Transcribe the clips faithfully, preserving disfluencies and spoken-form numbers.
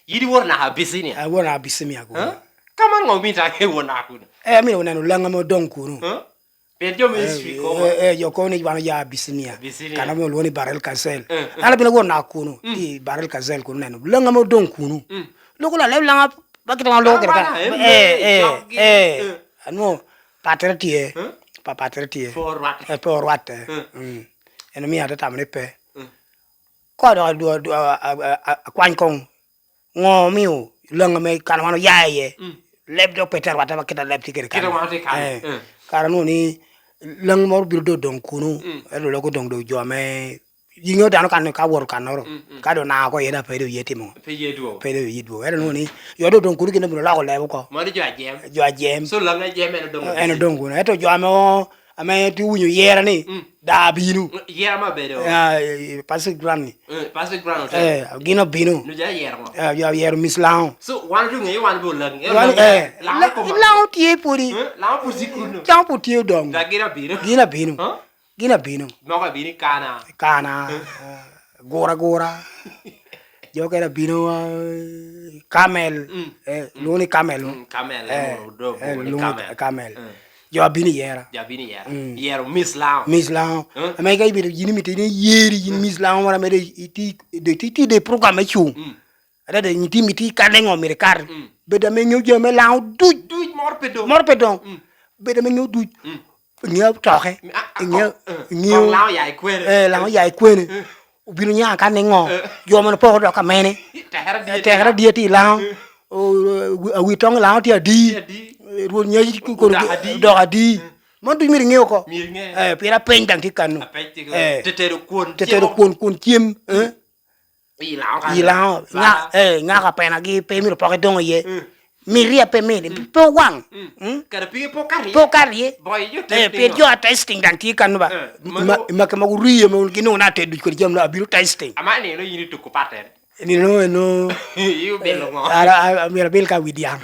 Yin iwoto naka Abisinia? Awoto naka Abisinia kuno. Huh? Ka man ŋo omito aŋe iwot naka kuno? Eh, amito neno laŋ ame odoŋ kuno. Huh? Pien jo me history kobo. Eh, eh, jo kobo ni wan oya Abisinia. Abisinia. Kan ame olwoŋo ni Barel Kazel. Eh, eh. An abino wot naka kuno, mm, i Barel Kazel kuno neno laŋ ame odoŋ kuno. Mm. Loko la leb laŋa ba kite wan loko kede kan. Eh, eh, eh, eh. Anwo patere tye. Eh? Pa patere tye. Pe orwatte. Eh, pe orwatte. Eh. Mm. En omio atetamo ni pe. Eh. Ko dok adwo-, adwo-, a-, a-, a-, akwany koŋ. Ŋo omio laŋ ame kan wan oya iye, mm, leb dok pe te rwatte ba kit a leb tye kede kan? Kit a wan otye kan. Eh, eh. Kara nwoŋo ni laŋ moro bino doŋ doŋ kuno, mm, ento loko doŋ doŋ jo ame yiŋeo dano kan ka woto kannoro, mm, mm, ka doŋ naka oko iye daŋ pe doŋ ye timo ŋo? Pe ye dwogo. Pe doŋ ye dwogo. Ento nwoŋo ni jo doŋ doŋ kuno gin obino loko leb oko. Mano jo ajem. Jo ajem. So laŋ ajem en odoŋ. En odoŋ kuno. Ento jo ame o-, ame tye owinyo yera ni, mm, daŋ abino. Yera ma bedo. Ah, eh, Pacific Ground ni. Eh, Pacific Ground Hotel. Eh, gin obino. Nu ja yera mo. Eh, jo yero Miss Laŋo. So, wan otu ŋeyo wan bo Laŋo. Wan, eh, Laŋo, eh, Laŋo koma. Laŋo tye pwodi. Eh, Laŋo pwod tye kuno. Laŋo pwod tye odoŋ. Da gin abino. Gin abino. Huh? Gin abino. Moko abino i Kana. I Kana. Eh. Eh, gura gura. Jo kene abino, ah, Camel. Mm. Eh, mm, lwongo ni Camel. Mm, Camel, eh, eh, mono odoŋ, eh, lwongo ni lwongo ni Camel. Camel. Mm. Jo abino i yera. Jo abino i yera. Mm. Yero Miss Laŋo. Miss Laŋo. Mm. Ame ka ibedo yin imito ni yeri, yin, mm, Miss Laŋo moro ame doŋ iti-, doŋ iti-, iti de program me cuŋ. Mm. Ada de nyi timi ti kan ŋo myero ikat. Mm. Bedo ame ŋeo jami me Laŋo duc. Duc moro pe doŋ. Moro pe doŋ. Mm. Bedo ame ŋeo duc. Mm. Ŋeo toke. Ah, ah, ŋeo, oh, eh, ŋeo. Koŋ Laŋo ya i kwene. Eh, Laŋo ya i kwene. Eh. Obino nya ka niŋo? Eh. Jo mono poko dok amene. Tekere adye, eh, tekere adye tye i Laŋo. Eh. O, o, awi toŋ i Laŋo tye adi? Tye adi? Eh, Rwot nyaci kono dok adi? Dok adi? Eh. Man duc myero iŋe oko. Myero iŋe. Eh, pien apeny daŋ tye kano. Apeny tye kano. Eh. Tetedo kwon, tetedo cem. Kwon, kwon cem. Eh. I Laŋo kan. I Laŋo. Ŋa-, eh, ŋaka penagi pe myero poko idoŋo iye. Mm. Miria pe mini, mm, pe owaŋ. Mm. Mm? Kara pige pe okato iye. Pe okato iye. Boy, jo testing. Eh, pien jo a testing daŋ tye kano ba. Eh, i ma-, mano i make mogo rii ame gin onwoŋo na te duc kodi jami no abino testing. Ama nino yin ituko patere. Nino eno. Yu bilo ŋo? Ara, a, a, myero abil ka wi dyaŋ.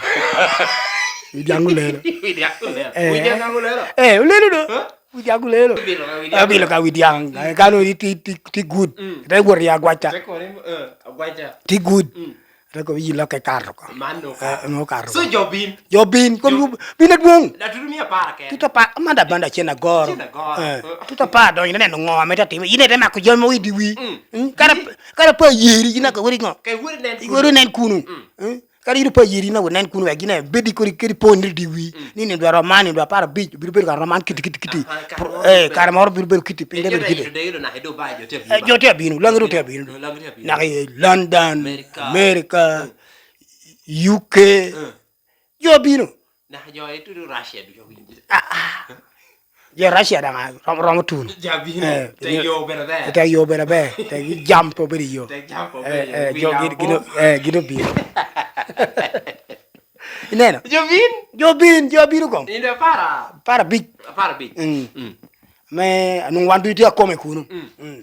Wi dyaŋ olelo. Wi dyaŋ olelo. Eh. Wi dyaŋ olelo? Eh, olelo do. Huh? Wi dyaŋ olelo. Wi dyaŋ. Abilo ka wi dyaŋ. Mm. Eh, kano ni ti, ti, ti good. Mm. Te wot i agwaca. Te koni, eh, agwaca. Ti good. Mm. Te kobo yi lokke kato oko. Man no kato. Eh, no kato oko. So jo bin. Jo bin, kom jo-, bin adwoŋ. Da tutu mia apar kene. Tutu apar, man da banda cen agoro. Cen agoro. Eh, tutu apar donyo, ineno ŋo ame te timo. Yin ite mako jami mogo i diwi. Mm. Mm, kara, kara pe ayeri, yin aka weri ŋo? Ka iweri nen kunu. Iweri nen kunu. Mm. Mm, kara yin pe ayeri, yin awe nen kunu, wek yin abed i kodi, kodi pon i diwi. Mm. Ni, ni dwaro man, ni dwaro apar abic, biro bedo kara man kiti, kiti, kiti. Aha, kara moro eh, biro bedo. Kara moro biro bedo kiti, piny. Eh, te jo bedo te kiti. Yudo, yudo naka i Dubai, jo te bino. Eh, jo te abino, Langi ru te abino. Langi te abino. Naka i London, America. America, mm, U K. Mm. Jo bino. Naka jo itudo Russia ducu winyo. Ah, ah. Jo Russia daŋ a, rom-, romo tuno. Jo bino. Eh, te yo bedo ber. Te yo bedo ber. Te gi jam pe obedo i yo. Te jam pe obedo i yo. Eh, eh, wi jo gin, gin o-, eh, gin obino. Ineno? Jo bin? Jo bin, jo bino kong. In dwe apar a-, apar abic. Apar abic. Mm. Mm. Me, anwoŋo wan ducu tye akome kuno. Mm. Mm.